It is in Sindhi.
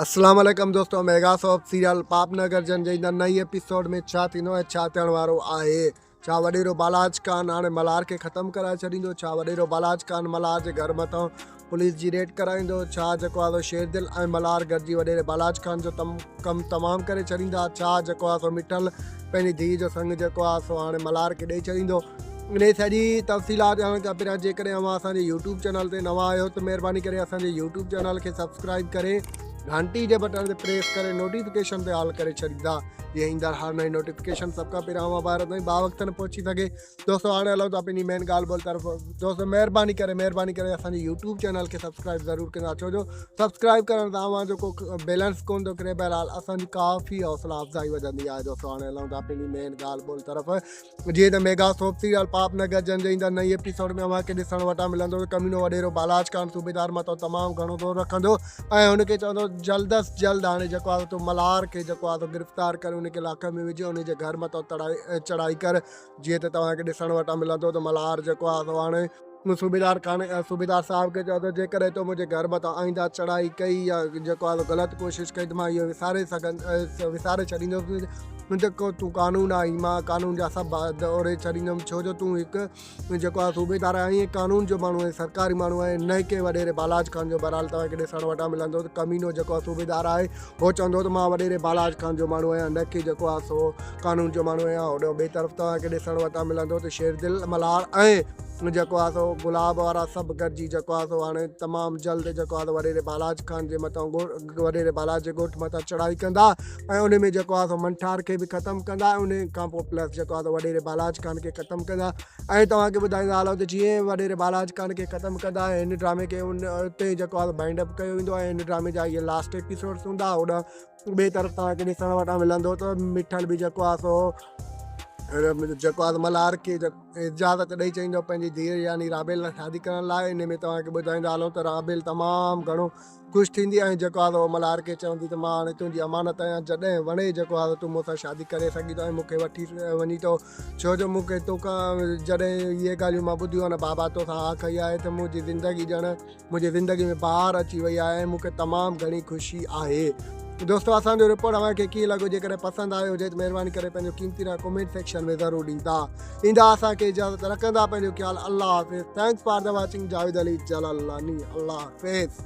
اسلام عليڪم دوستو ميگا سوپ سيريل پاپ نگر جن جي ايندڙ نئين ايپيسوڊ ۾ ڇا ٿيندو ۽ ڇا ٿيڻ وارو آهي ڇا وڏيرو بالاچ خان هاڻي ملهار کي ختم ڪرائي ڇڏيندو ڇا وڏيرو بالاچ خان ملهار جي گهر مٿان پوليس جي ريڊ ڪرائيندو ڇا جيڪو آهي سو شيردل ۽ ملهار گڏجي وڏيري بالاچ خان جو تم ڪم تمام ڪري ڇڏيندا ڇا جيڪو آهي سو مٺل پنهنجي ڌيء جو سڱ جيڪو آهي سو هاڻي ملهار کي ڏئي ڇڏيندو انهي سڄي تفصيلات ڄاڻڻ کان پهريان جيڪڏهن اوهان اسان جي يوٽيوب چينل تي نوان آهيو ته مهرباني ڪري اسان جي يوٽيوب چينل کي سبسڪرائب ڪري گهنٽي جي بٽڻ تي پريس ڪري نوٽيفڪيشن تي آل ڪري ڇڏيندا جيئن ايندڙ هر نئين نوٽيفڪيشن سڀ کان پهريان اوهان ڀائرن تائين باوقت پهچي سگهي. دوستو هاڻي هلون ٿا پنهنجي مين ڳالهه ٻولهه طرف. دوستو مهرباني ڪري مهرباني ڪري اسان جي يوٽيوب چينل کي سبسڪرائب ضرور ڪندا ڇو جو سبسڪرائب ڪرڻ سان اوهان جو ڪو بيلنس ڪون ٿو ڪري بهرحال اسان جي ڪافي حوصلا افزائي وڌندي آهي. دوستو هاڻي هلون ٿا پنهنجي مين ڳالهه ٻولهه طرف. جيئن ته ميگا سوپ سيريل پاپ نگر جن جي ايندڙ نئين ايپيسوڊ ۾ اوهان کي ڏسڻ وٽان ملندو ته ڪمينو وڏيرو بالاچ خان صوبيدار مٿان تمام گهڻو زور رکندو ۽ هن کي چوندو جلد از جلد هاڻي جيڪو آهي تون ملهار کي جيڪو آهي گرفتار ڪري ان کي لاڪ ۾ وجهه ان جي گهر مٿان تڙائي چڙهائي ڪر جيئن ته توهان کي ڏسڻ وٽان ملندو ته ملهار جيڪو آهي سو هاڻي صوبيدار خان صوبيدار صاحب کي چوندو جيڪڏهن تو منهنجي گهر مٿان آئنده چڙهائي ڪئي يا جيڪو آهي غلط ڪوشش ڪئي ته مان اهو وساري سگهن وساري ڇڏيندس جيڪو تون قانون آهين مان قانون جا سڀ اوري ڇڏيندم ڇو جو تون هڪ جيڪو آهي صوبيدار آهين قانون جو ماڻهو آهين سرڪاري ماڻهو آهين نه ڪنهن وڏيري بالاچ خان جو بهرحال توهان کي ڏسڻ وٽان ملندو ته ڪمينو جيڪو آهي صوبيدار آهي هو چوندو ته مان وڏيري بالاچ خان جو ماڻهو آهيان نه ڪي جيڪو آهي سو قانون جو ماڻهو آهيان هوڏانهن ٻئي طرف توهان کي ڏسڻ وٽان ملندو ته شيردل ملهار ۽ جيڪو آهي سو گلاب وارا سڀ گڏجي جيڪو آهي سو هاڻي تمام جلد جيڪو آهي سو وڏيري بالاچ خان جي مٿان وڏيري بالاچ جي ڳوٺ مٿان چڙهائي ڪندا ۽ ان ۾ جيڪو آهي سو منٺار کي به ختم ڪندا ۽ ان کان پوء پلس جيڪو آهي سو وڏيري بالاچ خان کي ختم ڪندا ۽ توهان کي ٻڌائيندا هلون ته جيئن وڏيري بالاچ خان کي ختم ڪندا ۽ هن ڊرامي کي ان تي جيڪو آهي بائنڊ اپ ڪيو ويندو ۽ هن ڊرامي جا اهي لاسٽ ايپيسوڊس هوندا هوڏانهن ٻئي طرف توهان کي ڏسڻ وٽان ملندو ته مٺل به جيڪو آهي سو جيڪو آهي ملهار کي اجازت ڏئي چئيندو پنهنجي ڌيء يعني رابيل سان شادي ڪرڻ لاء ان ۾ توهان کي ٻڌائيندا هلون ته رابيل تمام گهڻو خوش ٿيندي ۽ جيڪو آهي سو ملهار کي چوندي ته مان هاڻي تنهنجي امانت آهيان جڏهن وڻي جيڪو آهي تون مون سان شادي ڪري سگهين ٿو ۽ مون کي وٺي وڃي ٿو ڇو جو مون کي توکان جڏهن اهي ڳالهيون مان ٻڌيون آهن بابا توسان ها ڪئي آهي ته منهنجي زندگي ڄڻ منهنجي زندگي ۾ بهار اچي وئي آهي ۽ مون کي تمام گهڻي خوشي آهي. دوستو اسان جو رپورٽ اوهان کي ڪيئن لڳو جيڪڏهن پسند آيو هجي ته مهرباني ڪري پنهنجو قيمتي راء ڪمينٽ سيڪشن ۾ ضرور ڏيندا. ڏيندا اسان کي اجازت رکندا پنهنجو خيال الله حافظ thanks for the watching Javed Ali Jalalani Allah Hafiz.